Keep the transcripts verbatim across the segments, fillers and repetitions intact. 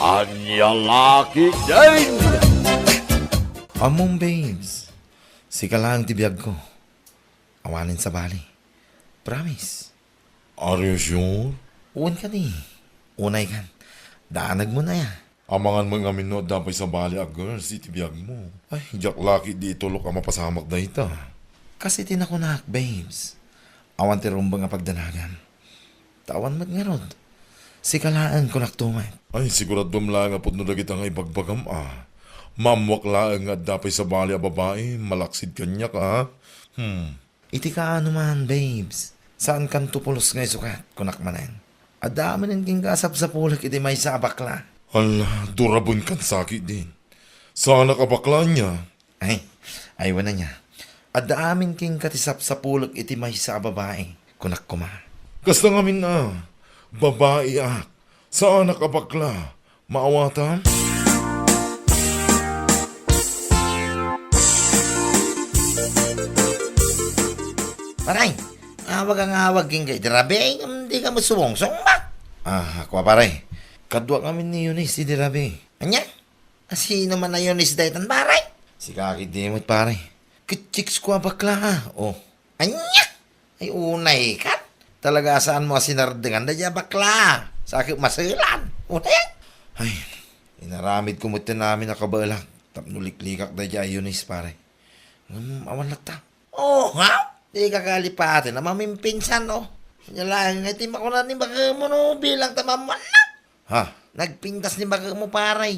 Ania la ketdin? Ammom, babes. Sika laeng ti biagko. Awanen sabali. Promise. Are you sure? Wen kadi. Unay kan. Daanagmon aya. Amangan met ngamin no adda pay sabali a girls iti biagmo. Ay, diak la ketdi itulok a mapasamak dayta. Kas iti nakunak, babes. Awan ti rumbeng a pagdanagam. Ta awan met ngarud. Sika laeng, kunak to met. Ay, siguraduem laeng a pudno dagita nga ibagbagam a. Maammoak laeng nga adda pay sabali a babai, malaksid kaniak a. Hmm. Iti kaano man, babes. Saankanto pulos nga isukat, kunak manen. Adda aminen kenka a sapsapulek iti maysa a bakla. Ala, duraben kan saki din. Saanak a bakla ania? Ay, ay, wen ania. Adda amin kenka ti sapsapulek iti maysa a babai, kunak koma. Kasta ngamin a, babai ak, saanak a bakla, maawatam? Paray, awag ang awag kenka iti rabii, ngem dika met sumungsong ba? Ah, ako a, pare. Kaduak ngamin ni Eunice iti rabii. Ania? Asino man a Eunice daytan, pare? Sika ketdi met, pare. Ket chicks ko a bakla, a. Oh. Ania? Ay, unay kan? Talaga a saanmo a sinardengan daydiay a bakla. Sakit maselan. Unay? Ay, inaramid ko met ti amin a kabaelak tapno liklikak daydiay a Eunice, pare. Ngem awan latta. Oh, ha? Dika kalipaten a mamimpinsan, oh. Ania laeng nga iti makuna ni bakemo no bilang ta maammoannak? Ha? Nagpintas ni bakemo, pare.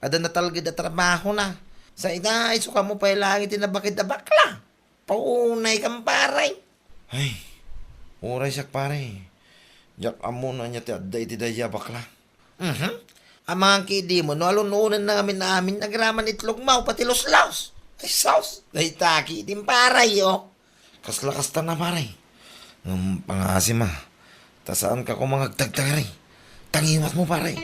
Adda natalged a trabahona. Sa ita, isukammo pay laeng iti nabakid a bakla. Paunay kan, pare. Ay, uray siak, pare. Diak ammo no ania ti adda iti daydiay a bakla. Mhm. Amangan ketdin no alun-onenna ngamin amin agraman itlog maw pati luslaus. Ay, sus, dayta ketdin, pare, oh. Kasla kasta na, pare. Ngem pangasim a. Ta saanka koma nga agtagtagari. Tangiwatmo, pare.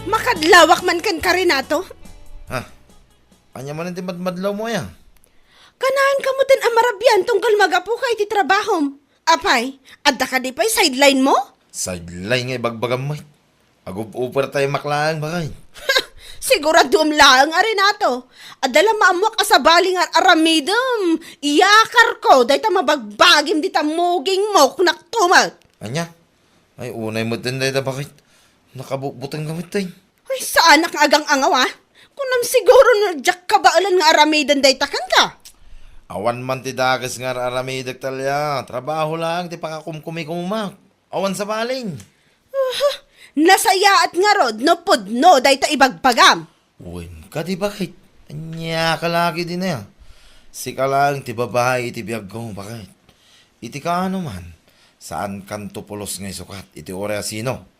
Makadlawak man kenka, Renato. Ha? Ania manen ti madmadlawmo aya? Kanayon kamo ten a marabian tunggal magapuka iti trabahom. Apay, adda kadi pay sideline mo? Sideline nga ibagbagam met. Agub-uper tayo maklaang, bakay. Siguraduem laeng a, Renato. Adda la maammoak a sabali nga ar-aramidem. Iyakarko dayta mabagbagim dita mugingmo, kunak to met. Ania? Ay, unay met den dayta, bakit? Nakabutbuteng ka met, tay. Ay, saanak nga agang-angaw, a. Kunam siguro no diak kabaelan nga aramiden dayta kenka. Awan man ti dakes nga ar-aramidek, Talia. Trabaho laeng ti pakakumkumikumak. Awan sabali. Aha, nasayaat ngarud no pudno dayta ibagbagam. Wen, kadi, bakit? Ania ka la ketdin aya? Sika laeng ti babai iti biagko, bakit? Iti kaano man, saankanto pulos nga isukat iti uray a sino.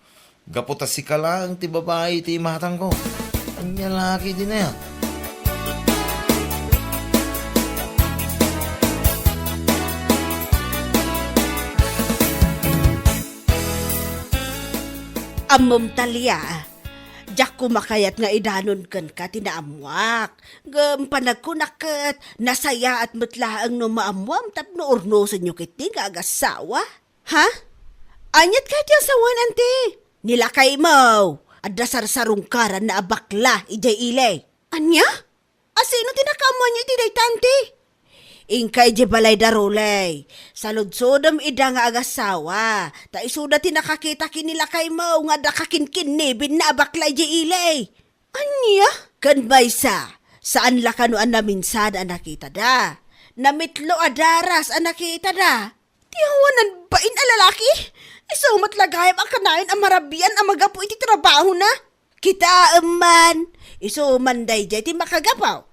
Gapu ta sika laeng ti babai iti imatangko. Ania la ketdin aya? Ammom, Talia, diak koma kayat nga idanon kenka ti naammoak. Ngem panagkunak ket nasayaat met laeng no maammoam tapno urnosenyo ketdi nga agassawa. Ha? Aniat kayat ti asawan, anti? Ni lakaymo, adda sarsarungkaranna a bakla idiay ili. Ania? Asino ti nakaammoanyo iti dayta, anti? Inka idiay balay da Rolly. Saludsodem ida nga agassawa. Ta isuda ti nakakita ken ni lakaymo nga adda kakinkinnibinna a bakla idiay ili. Ania? Ken maysa, saan la kano a naminsada a nakitada. Namitlo a daras a nakitada. Ti awanan bain a lalaki? Isu met la gayam a kanayon a marabian a magapu iti trabahona. Kitaem man, isu man daydiay ti makagapu.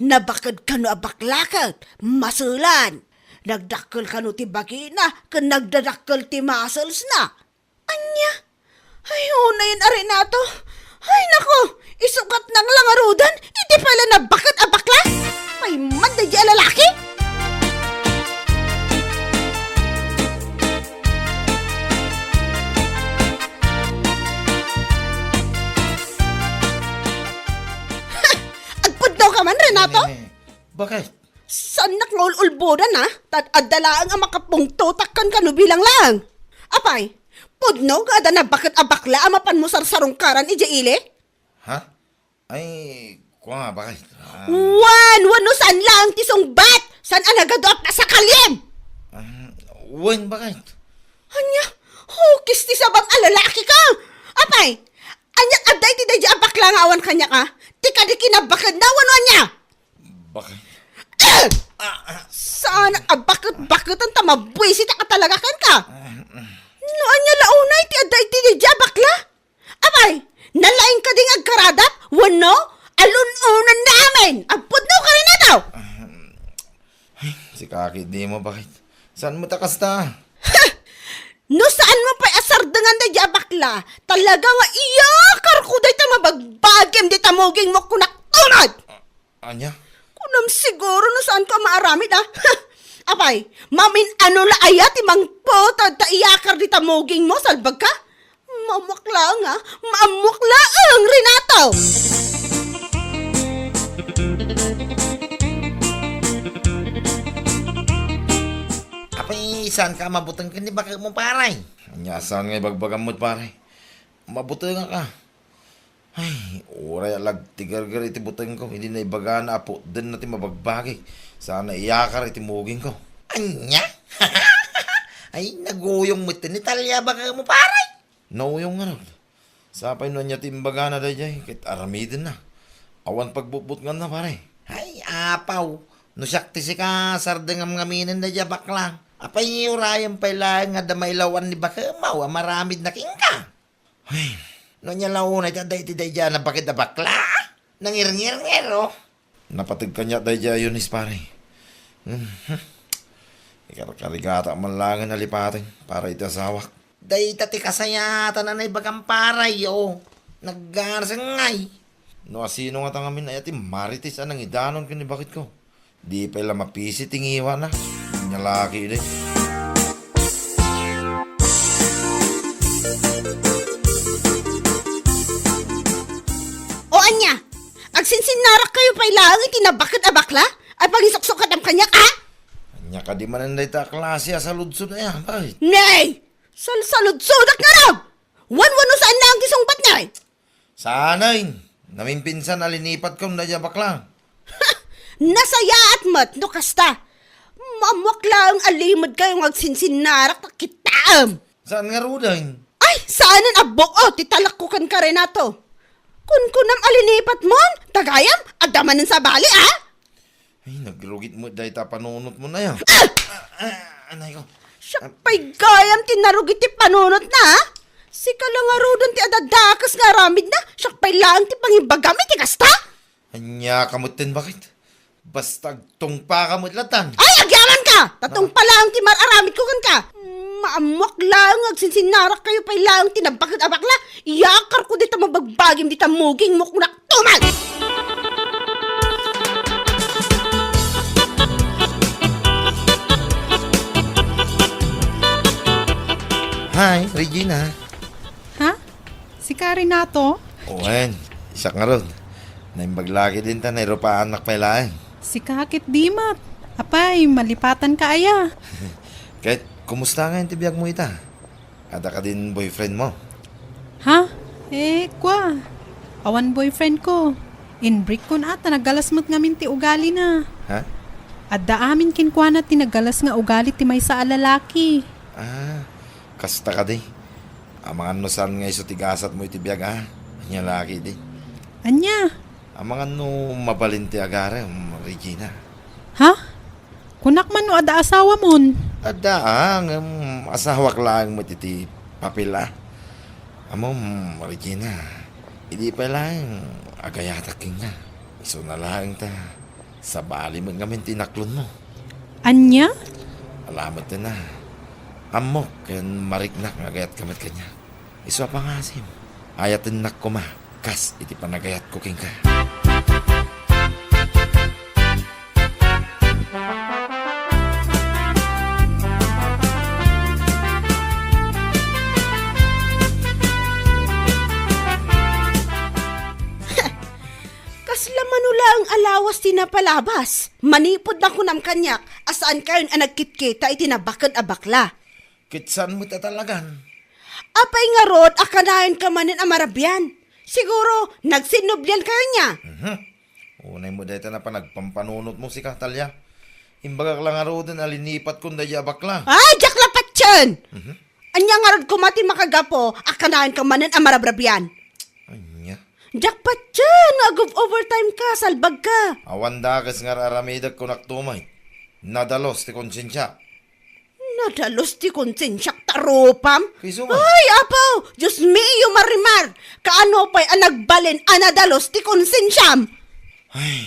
Nabaked kano a bakla ket maselan. Nagdakkel kano ti bagina ken nagdadakkel ti musclesna. Ania? Ay, unayen a Renato. Ay, nako! Isukat nang langarudan, idi pala nabaked a bakla. Pay man daydiay a lalaki? Ha! Agpudno ka man, Renato? Eh, bakit? Saannak nga ul-ulbodan, a? Ta adda laeng a makapungtotak kenka no bilang laeng. Apay, pudno nga adda nabaket a bakla a mapanmo sarsarungkaran idiay ili? Ha? Ay, kua nga, bakit? Ah. Wen, wenno saan laeng ti sungbat? Saan a nagadu a pasakaliem? Ah, wen, bakit? Ania? Hukis ti sabam a lalaki ka! Apay, ania adda iti daydiay a bakla nga awan kaniak, a? Ti kadi kinabakedna wenno ania? Bakit? Ah! Ah, ah. Saan a baket-baketan ta mabuisitak a talaga kenka? Ah, ah. No ania la unay ti adda iti daydiay a bakla? Apay, nalaing kadi nga agkaradap? Wenno, alun-unan na amin? Agpudno ka rin ato! Ay, sika ketdin, bakit? Saan mo ta kasta? Ha! No saan mo pay a sardengan daydiay a bakla, talaga nga iyakarko dayta mabagbagim dita mugingmo, kunak unay! Ania? Kunam siguro no saanko a maaramid, a? Apay, mamin-ano la aya ti mangputod ta iyakar dita mugingmo, salbagka? Maammoak laeng, a? Maammoak laeng, Renato! Apay, saanka a mabuteng ken ni baketmo, pare? Ania, saan nga ibagbagammo, pare? Mabutengak, a. Ay, uray a lagtigerger iti butengko, idi naibagana a putdenna ti mabagbagik, saan a iyakar iti mugingko. Ania? Ay, naguyong met ni Talia baketmo, pare. Nauyong ngarud. Sapay no ania ti imbagana daydiay, ket aramidenna. Awan pagbutbutnganna, pare. Ay, apaw. No siak ti sika, sardengam ngaminen daydiay a bakla. Apay, urayem pay laeng nga adda mailaw-an ni baketmo a maramidna kenka. Ay, no ania la unay ti adda iti daydiay a nabaket a bakla? Nangirngirngir, oh. Napateg kaniak daydiay a Eunice, pare. Mhm. Ikarkarigatak man laengen a lipaten para iti asawak. Dayta ti kasayaatan a naibagam, pare, oh. Nagganas ngay. No asino ngata ngamin aya ti marites a nangidanon ken ni baketko? Di pay la mapisi ti ngiwana. Ania la ketdi. O ania? Agsinsinnarakkayo pay laeng iti nabaket a bakla a pangisuksukatam kaniak, a? Ania kadi manen dayta a klase a saludsod aya, pare? Nay! Salsaludsodak ngarud! Wen, wenno saan laeng ti sungbat, nay? Saanen, namimpinsan a linipatkon daydiay a bakla. Ha! Nasayaat met no kasta. Maammoak laeng a limedkayo nga agsinsinnarak ta kittaem. Saan ngaruden? Ay, saanen a bug-o ti talekko kenka, Renato. Kunkunam a linipatmon, ta gayam, adda manen sabali, a? Ay, nagrugit met dayta a panunotmo, nay, a. Ah! Ah, ah, anay ko. Siak pay gayam ti narugit ti panunotna, a? Sika la ngaruden ti adda dakes nga aramidna, siak pay laeng ti pangibagam iti kasta? Ania ka metten, bakit? Basta agtungpaka met latan. Ay, agyamanka! Ta tungpa laeng ti mar-aramidko kenka. Maammoak laeng nga agsinsinnarakkayo pay laeng ti nabaket a bakla. Iyakarko dita mabagbagim dita mugingmo, kunak. Tumal! Hi, Regina. Ha? Sika, Renato? Wen, siak ngarud. Naimbag la ketdin ta nairupaannak pay laeng. Sika ketdi met. Apay, malipatanka aya? Ket, kumusta ngayon ti biagmo ita? Adda kadin boyfriendmo? Ha? Eh, kua. Awan boyfriendko. Inbreakkon a ta naggalas met ngamin ti ugalina. Ha? Adda amin kenkuana ti naggalas nga ugali ti maysa a lalaki. Ah, kasta kadi. Amangan no saan nga isu ti gasatmo iti biag, a? Ania la ketdi? Ania? Amangan no mabalin ti agarem, Regina. Ha? Kunak man no adda asawamon? Adda, a, ngem asawak laeng met iti papel, a. Ammom, Regina, idi pay laeng agayatak kenka, isuna laeng ta sabali met ngamin ti inaklonmo. Ania? Ala metten a. Ammok ken mariknak nga agayatka met kaniak. Isu a pangasim, ayatennak koma kas iti panagayatko kenka. Kasla Mano laeng a lawas ti napalabas? Manipud nakunam kaniak a saankayon a nagkitkita iti nabaked a bakla. Ket saan met a talagan? Apay ngarud a kanayonka manen a marabian? Siguro, nagsinnubliankayo nia? Mhm. Unay met dayta a panagpampanunotmo, sika, Talia. Imbagak la ngaruden a linipatkon daydiay a bakla. Ay, diak la patien! Mhm. Ania ngarud koma ti makagapu a kanayonka manen a marabrabian? Ania? Diak patien nga ag-overtime ka, salbag ka. Awan dakes nga ar-aramidek kunak tumay. Nadalus ti konsensiak. Nadalus ti konsensiak ta rupam? Kayso man. Ay, Apo! Dios mio, Marimar! Kaano pay a nagbalin a nadalus ti konsensiam? Ay.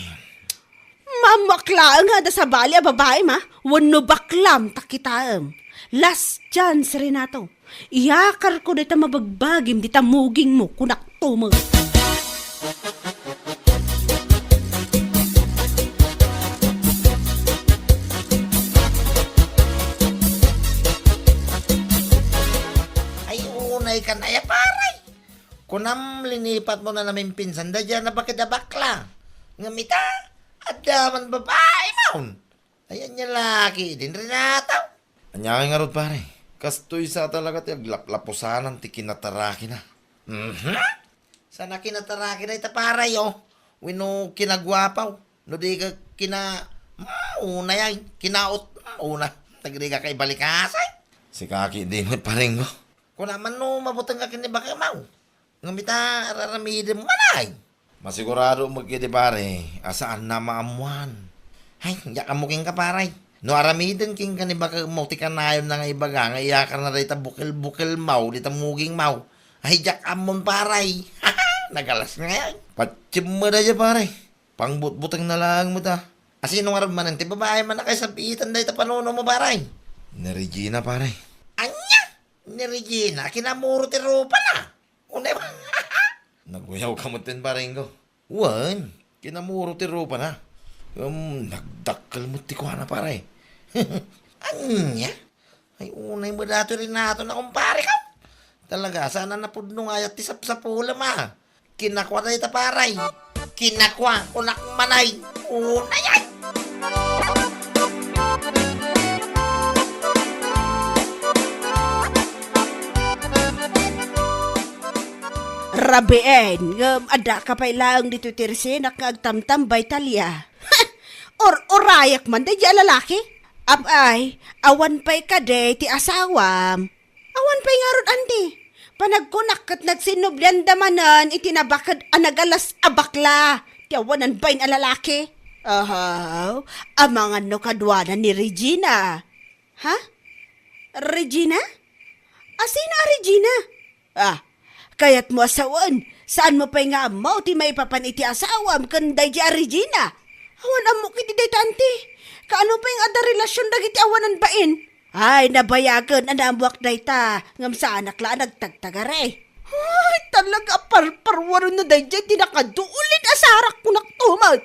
Maammoak laeng nga adda sabali a babaem, a? Wenno baklam ta kitaem. Last chance, Renato. Iyakarko dayta mabagbagim dita mugingmo, kunak tumay. Ay, unay ka na ya, pare. Kunam, linipatmo na namin pinsan daydiay a nabaked a bakla. Ngem ita, adda man babae maon. Ay, ania laki din, Renato? Ania ngarud, pare? Kastoy sa talaga ti aglaplapusanan ti kinatarakina. Mhm. Saan a kinatarakina ita, pare, yo? Wenno kinaguapaw? No di ka kina-, maunay ay, kinaut-, mauna. Tagdi ka kaibalikasay. Sika ketdi met, parengko. Kuna man no mabuteng ka ken ni bakemaw. Ngem ita, ar-aramidem man ay. Masigurado met ketdi, pare, a saanna maammoan. Ay, diak ammo kenka, pare. No aramiden kenka ni bakemaw ti kanayonna nga ibaga nga iyakarna dayta bukel-bukelmaw, dita mugingmaw. Ay, diak ammon, pare. Nagalas ngay. Patiem met daydiay, pare. Pangbutbutengna laeng met, a. Asino ngarud manen ti babae a mannakaisab-itan dayta panunomo, pare? Ni Regina, pare. Ania? Ni Regina, kinamuro ti rupana. Unay ba? Naguyawka metten, parengko. Wen, kinamuro ti rupana. Um, nagdakkel met ti kuana, pare. Ania? Ay, unay met daytoy, Renato, na kumpareko. Talaga, saan a napudno nga ayat ti sapsapulem, a. Kinakua dayta, pare. Kinakua, kunak man ay. Unay ay. Rabien, ngem addaka pay laeng ditoy ti resenak nga agtamtambay, Talia. Or-urayak man daydiay a lalaki. Apay, awan pay kadi ti asawam? Awan pay ngarud, anti. Panagkunak ket nagsinnublianda manen iti nabaked a nagalas a bakla ti awanan bain a lalaki. Ahaw, amangan no kaduana ni Regina. Ha? Regina? Asino a Regina? Ah, kayatmo a sawen, saanmo pay nga ammo ti maipapan iti asawam ken daydiay a Regina? Awan ammok iti dayta, anti. Kaano pay nga adda relasion dagiti awanan bain? Ay, nabayagen a naammoak dayta, ngem saanak la a nagtagtagari. Ay, talaga, parparuarenna daydiay ti nakadulit a sarak, kunak tumet.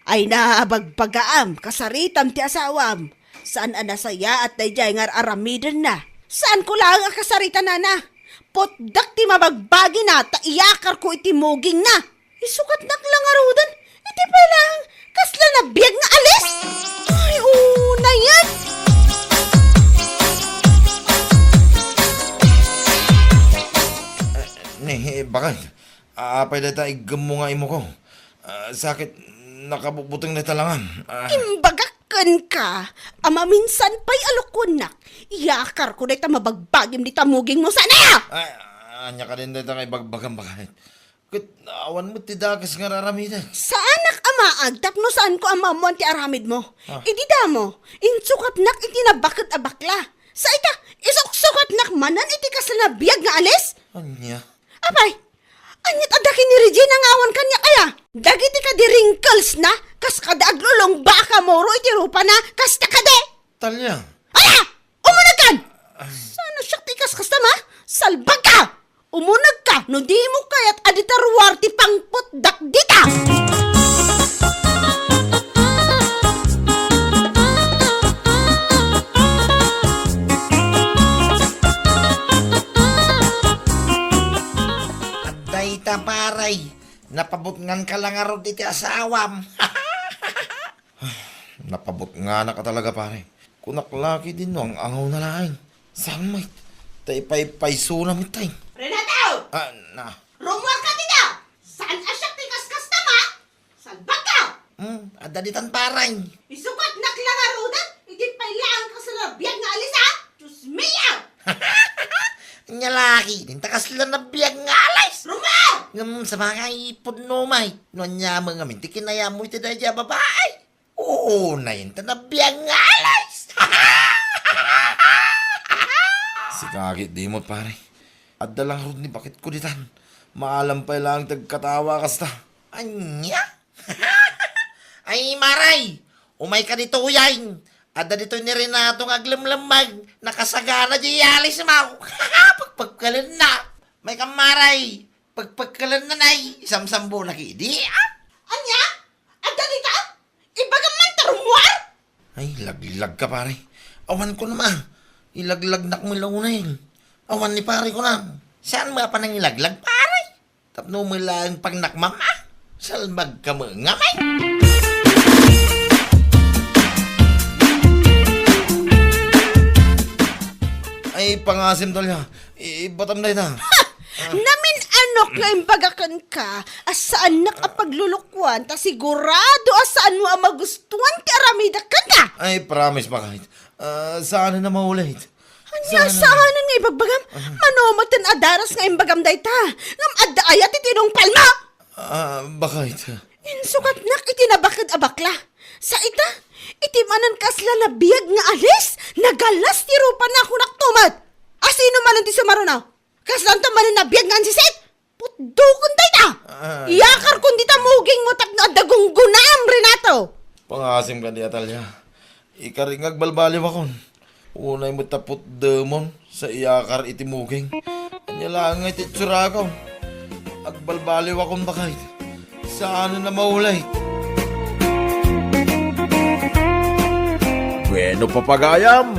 Ay, nabagbagaam, kasaritam ti asawam. Saan a nasayaat daydiay nga ar-aramidenna. Saanko laeng a kasaritanana. Putdek ti mabagbagina ta iyakarko iti mugingna. Isukatnak la ngaruden. Iti pay laeng, kasla nabiag nga alis. Ay, unayen. Ni, bakit? Apay dayta iggemmo nga imuko? Ah, sakit, nakabutbuteng dayta langam. Ah. Imbagak kenka a maminsan pay a lukuennak, iyakarko dayta mabagbagim dita mugingmo, saan aya? Ay, ania kadin dayta nga ibagbagam, bakit? Ket awan met ti dakes nga ar-aramiden. Saanak a maag tapno saanko a maammoan ti aramidmo. Ah. Idi damo, insukatnak iti nabaked a bakla. Sa ita, isuksukatnak manen iti kasla nabiag nga alis? Ania? Apay, aniat adda ken ni Regina nga awan kaniak aya? Dagiti kadi wrinklesna, kas kada aglulungba a kamuro iti rupana, kasta kadi? Talia. Ala! Umunegkan! Ay. Saan a siak ti ikaskastam, a? Salbagka! Umunegka no dimo kayat a dita ruar ti pangputdak dita! Adda ita, paray. Napabutnganka ta ngarud iti asawam. Napabutnganak a talaga, pare. Kunak la ketdin no ang-angawna laeng. Saan met? Ta ipaypaysona met tay. Renato! Ah, na. Rummuarka dita! Saan a siak ti kaskasta, ma? Salbagka! Hmm, adda ditan, pare. Isukatnak la ngaruden, idi pay laeng kasla nabiag nga alis, a? Diyos mio! Ania la ketdin ta kasla nabiag nga alis? Rummuar! Ngem sabagay, pudno met. No ania met ngamin ti kinayatmo iti daydiay a babai? Unay ta nabiag nga alis. Sika ketdi met, pare. Adda la ngarud ni baketko ditan. Maalam pay laeng ti agkatawa a kasta. Ania? Ay, mare! Umayka ditoy, ay! Adda ditoy ni Renato nga aglemlemmeg. Nakasagana diay alismo. Pagpagkalenna. Mayka, mare. Pagpagkalenna, nay. Samsambonak idi, a? Ania? Adda dita? Ibagam man ta rummuar? Ay, laglagka, pare. Awan ko naman. Ilaglagnak met la unay. Awan ni pare ko na. Saan mo pa nang ilaglag, pare? Tapno met laeng pangnakmam, a? Salbagka met ngamin. Ay, pangasim, Talia. Ibatam dayta. Ha! Namin-anok nga imbaga kenka a saannak a paglulukuan ta sigurado a saanmo a magustuan ti aramidek kenka. Ay, promise, bakayt. Ah, saanen a maulit. Ania, saanen nga ibagbagam? Mano met ten a daras nga imbagam dayta? Ngem adda aya ti tinungpalmo? Ah, bakayt. Insukatnak iti nabaked a bakla. Sa ita, iti manen kasla nabiag nga alis, nagalas ti rupana, kunak to met. A sino manen ti sumaruno? Kaslanto manen nabiag nga ansisit? Putdokon dayta! Ah. Iyakarkon dita mugingmo tapno adda gunggonaam, Renato! Pangasim kadi, Atalia. Ikarik nga agbalbaliwakon. Unay met ta putdemon sa iyakar iti muging. Ania laeng nga iti itsurakon. Agbalbaliwakon, bakayt. Saanen a maulit. Bueno, papagayam,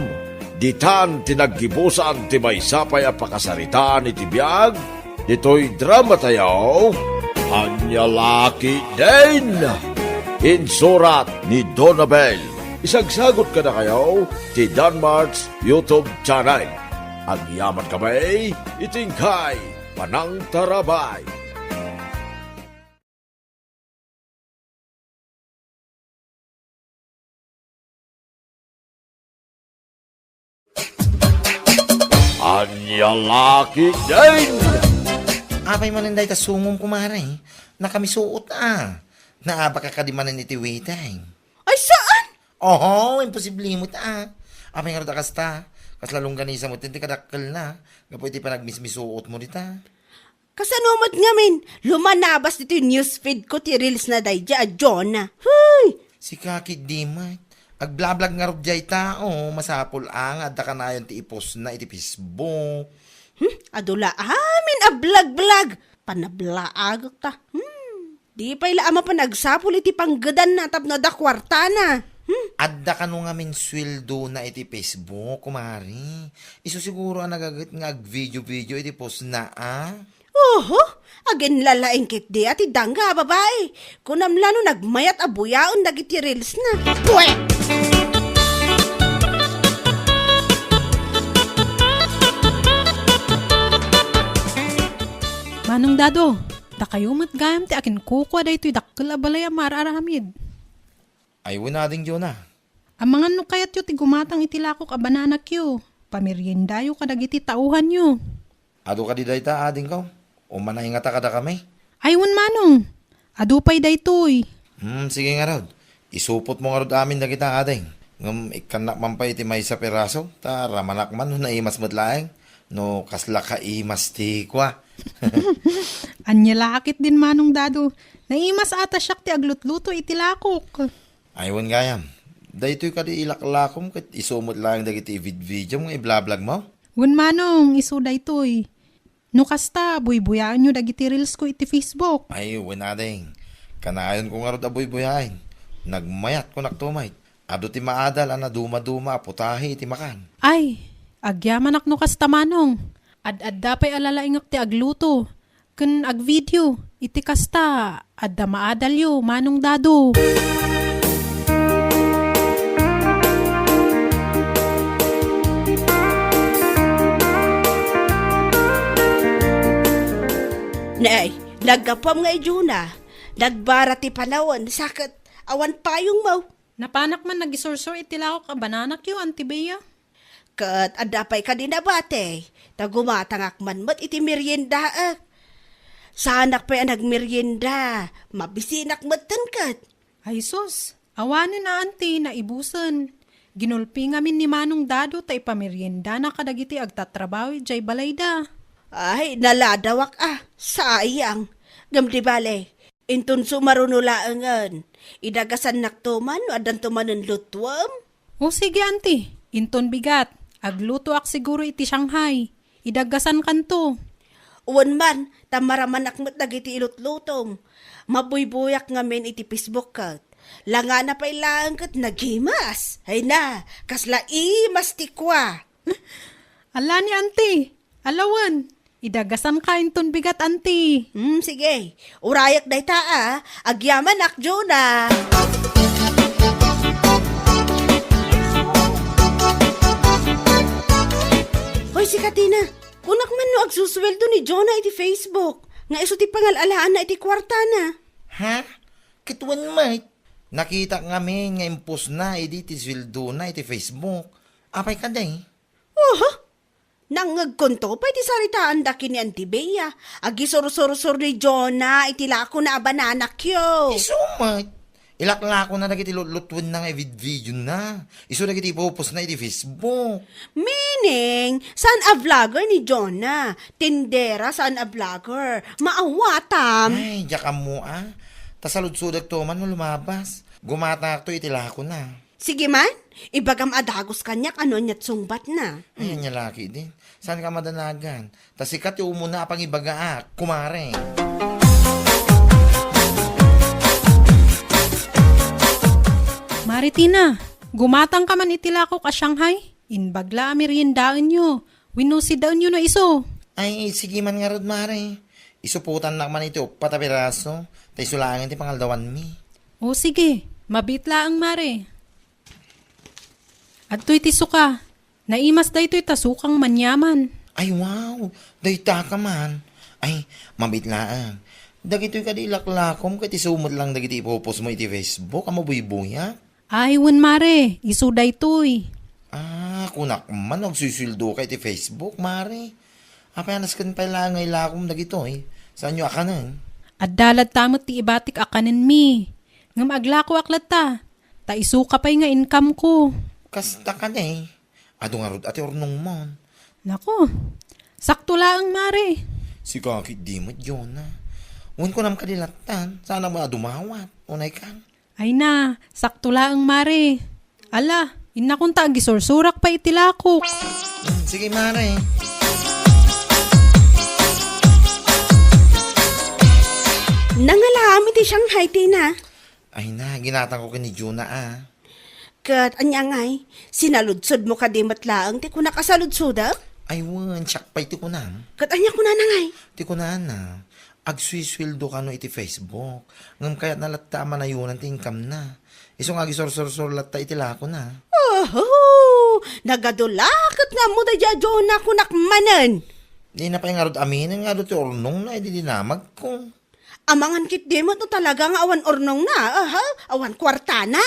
ditan ti naggibusan ti maysa pay a pakasaritaan iti biag ditoy dramatayo, Ania La Ketdin. Insurat ni Donabel. Isagsagut kadakayo ti Danmart's YouTube channel. Agyaman kami iti inkay panangtarabay. Ania La Ketdin! Apay manen dayta sungom, kumare? Nakamisuot a. Naabaka kadi manen iti witay? Ay, saan? Oho, imposible met a. Apay ngarud a kasta? Kasla longganisa met ti kadakkelna. Gapu iti panagmismisuotmo dita. Kasano met ngamin, lumanabas ditoy newsfeed ko ti reels na daydiay a Jonah. Huy! Sika ketdi met. Agblablag ngarud diay tao, masapul a nga adda kanayon ti ipostna iti Facebook. Hmm? Adu la amin a blagblog. Panablaago ta. Hmm. Di pay la a mapan agsapul iti panggedanna tapno adda kuartana. Hmm? Adda kano ngamin sueldona iti Facebook, kumare. Isu siguro a nagaget nga agvideo-video iti postna, a? Oho, aginlalaing ketdi a ti dangga a babai. Kunam la no nagmayat a buyaen dagiti reels na. Pwe! Manong Dado, dakayo met gayam ti akinkukua daytoy dakkel a balay a mar-aramid. Ay, wen, Ading Jonah. Amangan no kayatyo ti gumatang iti lakok a bananakyo. Pameriendayo kadagiti tauhanyo. Adu kadi dayta, adingko? Umanay ngata kadakami? Ay, wen, manong. Adu pay daytoy. Hmm, sige ngarud. Isupotmo ngarud amin dagita, ading. Ngem ikkannak man pay iti maysa piraso, ta ramanak man no naimas met laeng. No kasla kaimas ti kua. Ania la ketdin, Manong Dado. Naimas a ta siak ti aglutluto iti lakok. Ay, wen gayam. Daytoy kadi ilaklakom ket isu met laeng dagiti ividvideom nga iblablagmo? Wen, manong, isu daytoy. No kasta, buybuyaenyo dagiti reels ko iti Facebook. Ay, wen, ading. Kanayonko ngarud a buybuyaen. Nagmayat, kunak to met. Adu ti maadal a nadumaduma a putahe iti makan. Ay, agyamanak no kasta, manong. Ad-adda pay a lalaingak ti agluto. ken agvideo. Iti kasta, adda maadalyo, Manong Dado. Nay, naggapuam nga idiona. Nagbara ti panawen, sa ket awan payongmo. Napanak man nagisursor iti lakok a bananakyo, Auntie Bea. Ket adda pay kadi nabati, ta gumatangak man met iti meriendaek. Saanak pay a nagmerienda, mabisinak metten ket. Ay sus, awanen a, Auntie, naibusen. Ginulpi ngamin ni Manong Dado ta ipameriendana kadagiti agtatrabaho idiay balayda. Ay, naladawak a, sayang. Ngem di bale, inton sumaruno laengen, idagasannakto man no addanto manen lutuem? O sige, Auntie, inton bigat, aglutoak siguro iti Shanghai. Idagasankanto. Wen man, ta maramanak met dagiti ilutlutom. Mabuybuyak ngamin iti Facebook ket. Langana pay laeng ket nagimas. Ay na, kasla imas ti kua. Ala ni Auntie, alawen. Idagasanka inton bigat, Auntie. Hmm, sige. Urayak dayta a. Agyamanak, Jonah. Hoy, sika Tina, kunak man no agsusueldo ni Jonah iti Facebook, nga isu ti pangal-alaanna iti kuartana. Ha? Ket wen met. Nakitak ngamin nga impostna idi ti sueldona iti Facebook. Apay kadi? Oho. Nangngegkonto pay ti saritaanda ken ni Auntie Bea. Agisursursor ni Jonah iti lakona a bananakyo. Isu met. Ilaklakona dagiti lutlutuenna nga ividvideona. Isu dagiti ipupostna iti Facebook. Meaning, saan a vlogger ni Jonah? Tindera saan a vlogger. Maawatam. Ay, diak ammo a. Ta saludsodekto man no lumabas. Gumatangakto iti lakona. Sige man, ibagam a dagus kaniak no ania't sungbatna. Ay, ania la ketdin. Saanka madanagan? Ta sika ti umuna a pangibagaak, kumare. Mare Tina, gumatangka man iti lakok a Shanghai? Imbag la a meriendaenyo. Wenno sidaenyo no isu? Ay, sige man ngarud, mare. Isupotannak man iti uppat a piraso, ta isu laengen ti pangaldawanmi. O sige, mabiit laeng, mare. Adtoy ti suka. Naimas daytoy ta sukang maniaman. Ay, wow! Daytaka man. Ay, mabiit laeng. Dagitoy kadi ilaklakom ket isu met lang dagiti ipupostmo iti Facebook a mabuybuyak? Ay, wen, mare, isu daytoy. Ah, kunak man, agsusueldoka iti Facebook, mare. Apay a nasken pay laeng nga ilakom dagitoy? Saanyo a kanen? Adda latta met ti ibatik a kanenmi. Ngem aglakoak latta, ta isuka pay nga income ko. Kasta kadi? Adu ngarud a ti urnongmon. Naku, sakto laeng, mare. Sika ketdi met, Jonah. Wen kunam kadi lattan, saanak met a dumawat, unay kan. Ay na, sakto laeng, mare. Ala, innakon ta agisursurak pay iti lakok. Hmm, sige, mare. Nangalaam iti Shanghai, Tina. Ay na, ginatangko ken ni Jonah a. Ket ania ngay, sinaludsodmo kadi met laeng ti kunak a saludsodem? Ay wen, siak pay ti kunam. Ket ania kunana ngay? Ti kunana, agsusueldo kano iti Facebook, ngem kayatna latta a manayonan ti income-na. Isu nga agisursursor latta iti lakona. Oho! Nagadu la ket nga ammo daydiay a Jonah kunak manen. Dina pay ngarud aminen nga adu ti urnongna idi dinamagko. Amangan ketdi met no talaga nga awan urnongna, aha, awan kuartana.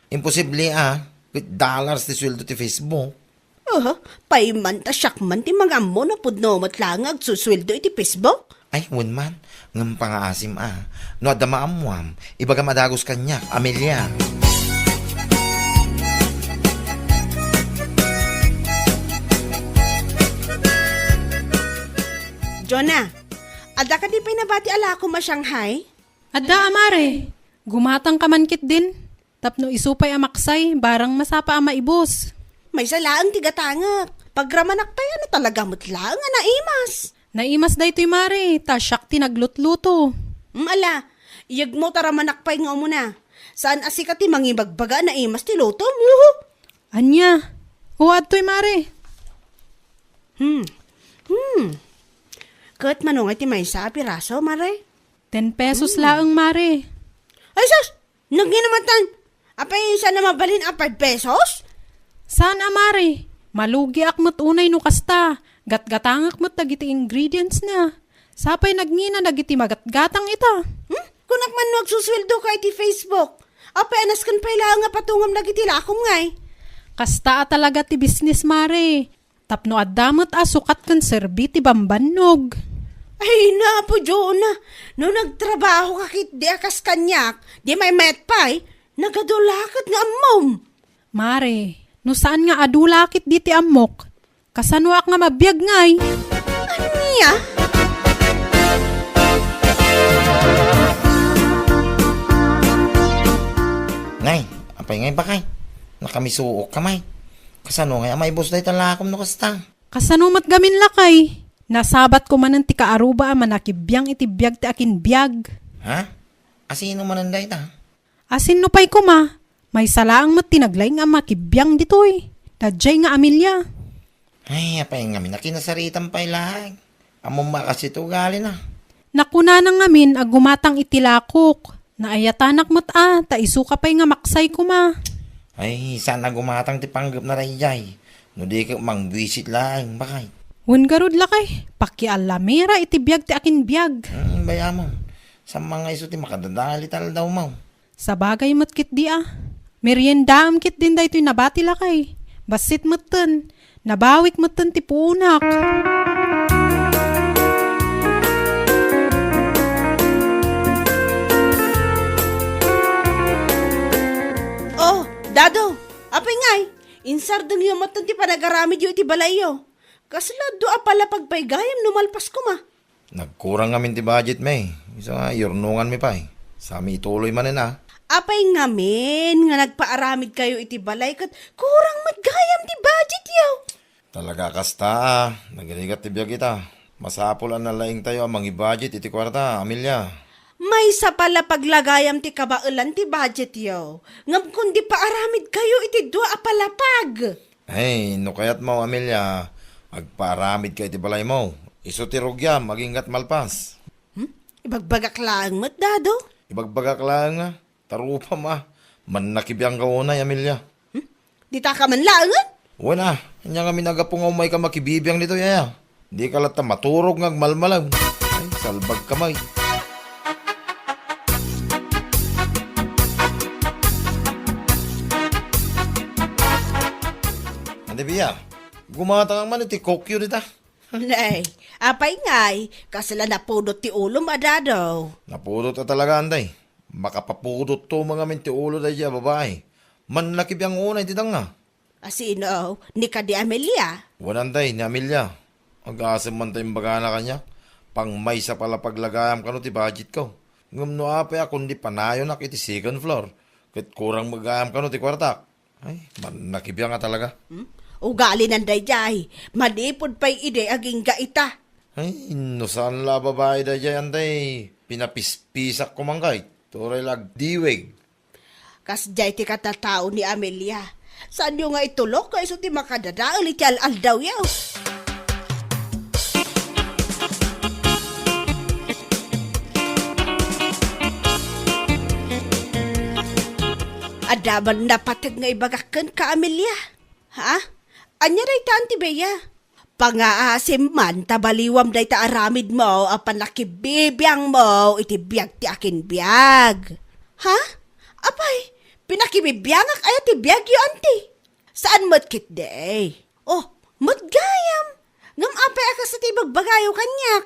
Imposible a, with dollars ti sueldo ti Facebook. Aha, pay man ta siak man ti mangammo no pudno met laeng nga agsusueldo iti Facebook. Ay, wen man, ngem pangaasim a. No adda maammuam, ibagam a dagus kaniak, Amelia. Jonah, adda kadi pay nabati a lakom a Shanghai? Adda a, mare. Gumatangka man ketdin. Tapno isu pay a maksay, barang masapa a maibus. Maysa laeng ti gatangek. Pagramanak pay a no talaga met laeng a naimas. Naimas daytoy, mare, ta siak ti naglutluto. Mm, ala, iyegmo ta ramanak pay nga umuna. Saan a sika ti mangibagbaga a naimas ti lutom? Uhu! Ania? O, adtoy, mare. Hmm. Hmm. Ket mano nga ti maysa a piraso, Mare? Ten pesos Hmm. laeng, Mare. Ay, sus! Nagngina man tan. Apay, saan a mabalin a five pesos? Saan a, Mare. Malugiak met unay no kasta. Gatgatangak met dagiti ingredients na. Sapay nagngina dagiti magatgatang ita. Hmm? Kunak man no agsusueldo ka iti Facebook. Apay, anasken pay laeng nga patungam dagiti lakom ngay? Kasta a talaga ti business, Mare. Tapno adda met a sukat ken serbi ti bambannog. Ay, Apo Dios na, no nagtrabaho ka ketdi a kas kaniak, di maymayat pay, nagadu la ket nga ammom. Mare, no saan nga adu la ketdi ti ammok, kasanoak nga mabiag ngay? Ania? Ngay, apay ngay, bakay? Nakamisuok ka, may. Kasano ngay a maibus dayta lakom no kasta? Kasano met gamin, lakay? Nasabatko manen ti kaaruba a manakibiang iti biag ti akinbiag. Ha? Asino manen dayta? Asino pay koma? Maysa laeng met ti naglaing a makibiang ditoy. Daydiay nga Amelia. Ay, apay ngamin a kinasaritam pay laeng. Ammom a kas iti ugalina. Nakunana ngamin a gumatang iti lakok. Naayatanak met a, ta isuka pay nga maksay koma. Ay, saan a gumatang ti panggepna daydiay. No di ket mangbuisit laeng, bakay. Wen garud, lakay, pakialamira iti biag ti akinbiag. Hmm, bayamon. Saan man nga isu ti makadadael iti aldawmo. Sabagay met ketdi a. Meriendaam ketdin daytoy nabati, lakay. Bassit metten. Nabawik metten ti puonak. Oh, Dado, apay ngay? Insardengyo metten ti panagaramidyo iti balayyo. Kasla dua a palapag pay gayam no malpas koma. Nagkurang ngamin ti budget mi. Isu nga, iyurnongan mi pay. Sami ituloy manen a. Apay ngamin nga nagpaaramid kayo iti balay ket kurang met gayam ti budget yo? Talaga kasta a. Nagrigat ti biag ita. Masapul a nalaing tayo a mangi-budget iti kuarta, Amelia. Maysa pay la paglagayam ti kabaelan ti budget yo. Ngem kundi paaramid kayo iti dua a palapag. Hey, no kayatmo, Amelia, agpaaramid ka iti balaymo. Isu ti rugiam, aginggat malpas. Hmm? Ibagbagak laeng met, Dado. Ibagbagak laeng a. Tarupam a. Mannakibiang ka unay, Amelia. Hmm? Dita ka man laengen? Wen a, ania ngamin a gapu nga umay ka makibibiang ditoy aya? Di ka latta maturog nga agmalmalaw. Ay, salbag ka, may. Ante Bea, gumatang man iti kokyo dita. Nay, apay ngay, kasla napudot ti ulom a, Dado? Napudot a talaga, Antay. Makapapudot to mangamin ti ulo daydi a babai. Mannakibiang unay ti danga. Asino? Ni kadi Amelia? Wen, Antay, ni Amelia. Agasem man ta imbagana kaniak. Pangmaysa pay la paglagayam kano ti budget ko. Ngem no apay a kundi panayonak iti second floor, ket kurang met gayam kano ti kuartak. Ay, mannakibiang a talaga. Hmm? Ugalinan daydiay. Manipud pay idi agingga ita. Ay, no saan la a babai daydiay, Antay, pinapispisak ko man kay. Turay la agdiweg. Kasdiay ti katatao ni Amelia. Saanyo nga itulok nga isu ti makadadael iti al-aldawyo? Adda man napateg nga ibagak kenka, Amelia? Ha? Ania dayta, Auntie Bea? Pangaasim man ta baliwam dayta aramidmo a pannakibibiangmo iti biag ti akinbiag. Ha? Apay, pinakibibiangak aya ti biagyo, Auntie? Saan met ketdi? Oh, met gayam. Ngem apay a kasta ti ibagbagayo kaniak?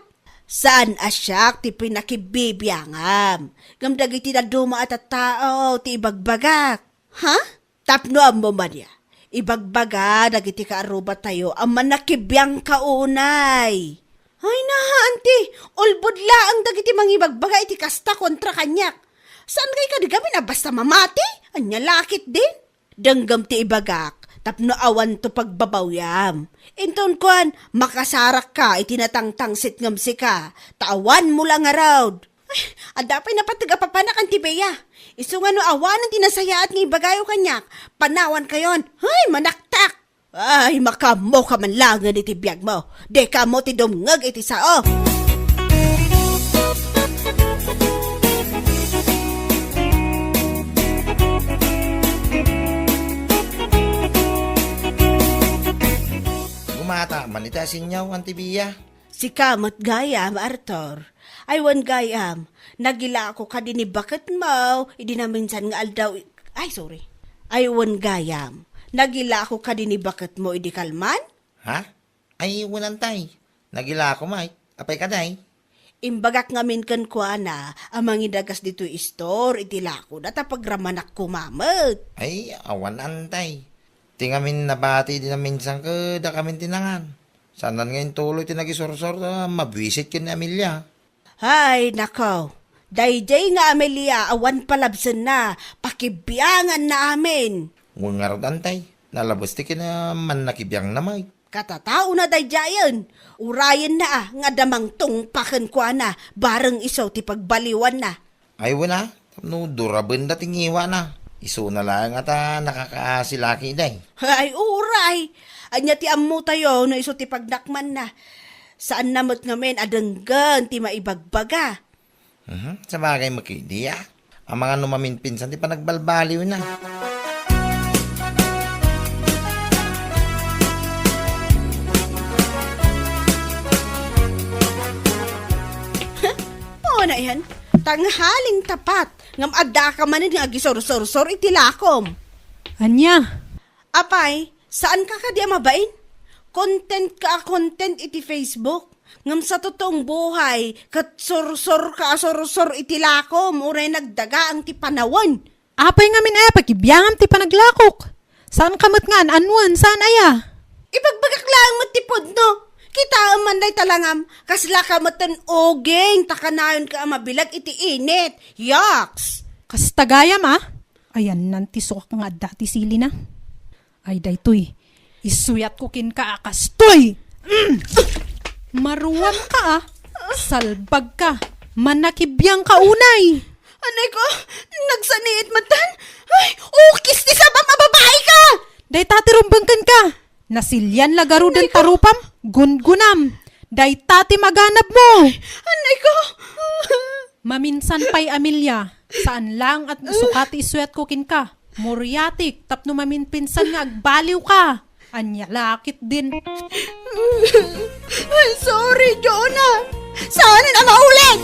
Saan a siak ti pinakibibiangam, ngem dagiti dadduma a tattao ti ibagbagak. Ha? Tapno ammom aya, ibagbaga dagiti kaarrubatayo a mannakibiangka unay. Ay, naha, Auntie, ulbod laeng dagiti mangibagbaga iti kasta kontra kaniak. Saan kay kadi gamin a basta mamati? Ania la ketdin? Denggem ti ibagak, tapno awanto pagbabawyam. Inton kuan, makasarakka iti natangtangsit ngem sika, ta awanmo la ngarud. Ay, adda pay napateg a papanak, Auntie Bea. Isu nga no awanen ti nasayaat nga ibagayo kaniak, panawankayon. Hay, manaktak! Ay, makaammoka man laengen iti biagmo. Dika ammo ti dumngeg iti sao. Manita sinyaw, Auntie Bia. Sika met gayam, Arthur. Ay, wen gayam, nagilako kadi ni baketmo idi naminsan nga aldaw i-, ay, sorry. Ay, wen gayam, nagilako kadi ni baketmo idi kalman? Ha? Ay, wen, Antay. Nagilako met. Apay kadi? Imbagak ngamin kenkuana a mangidagas ditoy istor iti lakoda ta pagramanak koma met. Ay, awan, Antay. Ti ngamin nabati idi naminsan kadakamin ti nangan. Saanan nga intuloy ti nagisursor ta mabuisit ken ni Amelia. Hay, nako. Daydiay nga Amelia, awan palabsenna, pakibianganna amin. Wen ngarud, Antay, nalabes ti kinamannakibiangna met. Katataona daydiayen, urayenna a nga adda mangtungpa kenkuana, bareng isu ti pagbaliwanna. Ay, wen a, tapno durabenda ti ngiwana. Isuna laeng a ta nakakaasi laki, day. Ay, uray! Ania ti ammotayo no isu ti pagnakmanna? Saanna met ngamin a denggen ti maibagbaga. Mhm, sabagay met ketdi a. Amangan no maminpinsan ti panagbalbaliwna. Mao na iyan, tanghaling tapat, ngem addaka manen nga agisursor-sor iti lakom. Ania? Apay, saanka kadi a mabain? Content ka a content iti Facebook. Ngem sa totoong buhay, ket sursor ka a sursor iti lakom, uray nagdagaang ti panawen. Apay ngamin aya pakibiangam ti panaglakok? Saanka met nga an-anuen, saan aya? Ibagbagak laeng met ti pudno. Kitaem man dayta langam, kasla ka met ten uging ta kanayonka a mabileg iti init. Yaks! Kasta gayam a? Ayanna ti sukak nga adda ti silina. Ay, daytoy, isuyatko kenka a kastoy! Mm! Maruamka a, salbagka, mannakibiangka unay! Anay ko, nagsaniit met tan? Ay, ukis ti sabam a babaika! Dayta ti rumbeng kenka! Nasilian la garuden ta rupam, gungunam! Dayta ti maganabmo! Anay ko! Maminsan pay, Amelia, saan laeng a sukat ti isuyatko kenka. Muriatik tapno maminpinsan nga agbaliwka. Ania la ketdin? Ay, sorry, Jonah. Saanen a maulit?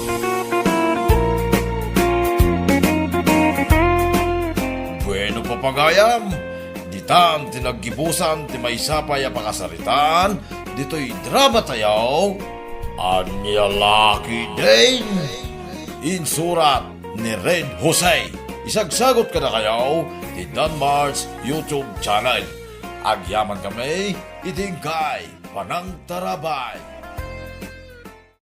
Bueno, papagayam, ditan ti naggibusan ti maysa pay a pakasaritaan ditoy drama tayo, Ania la ketdin? Insurat ni Red Jose. Isagsagot kadakayo ti Danmar's YouTube channel. Agyaman kami iti inkay panangtarabay.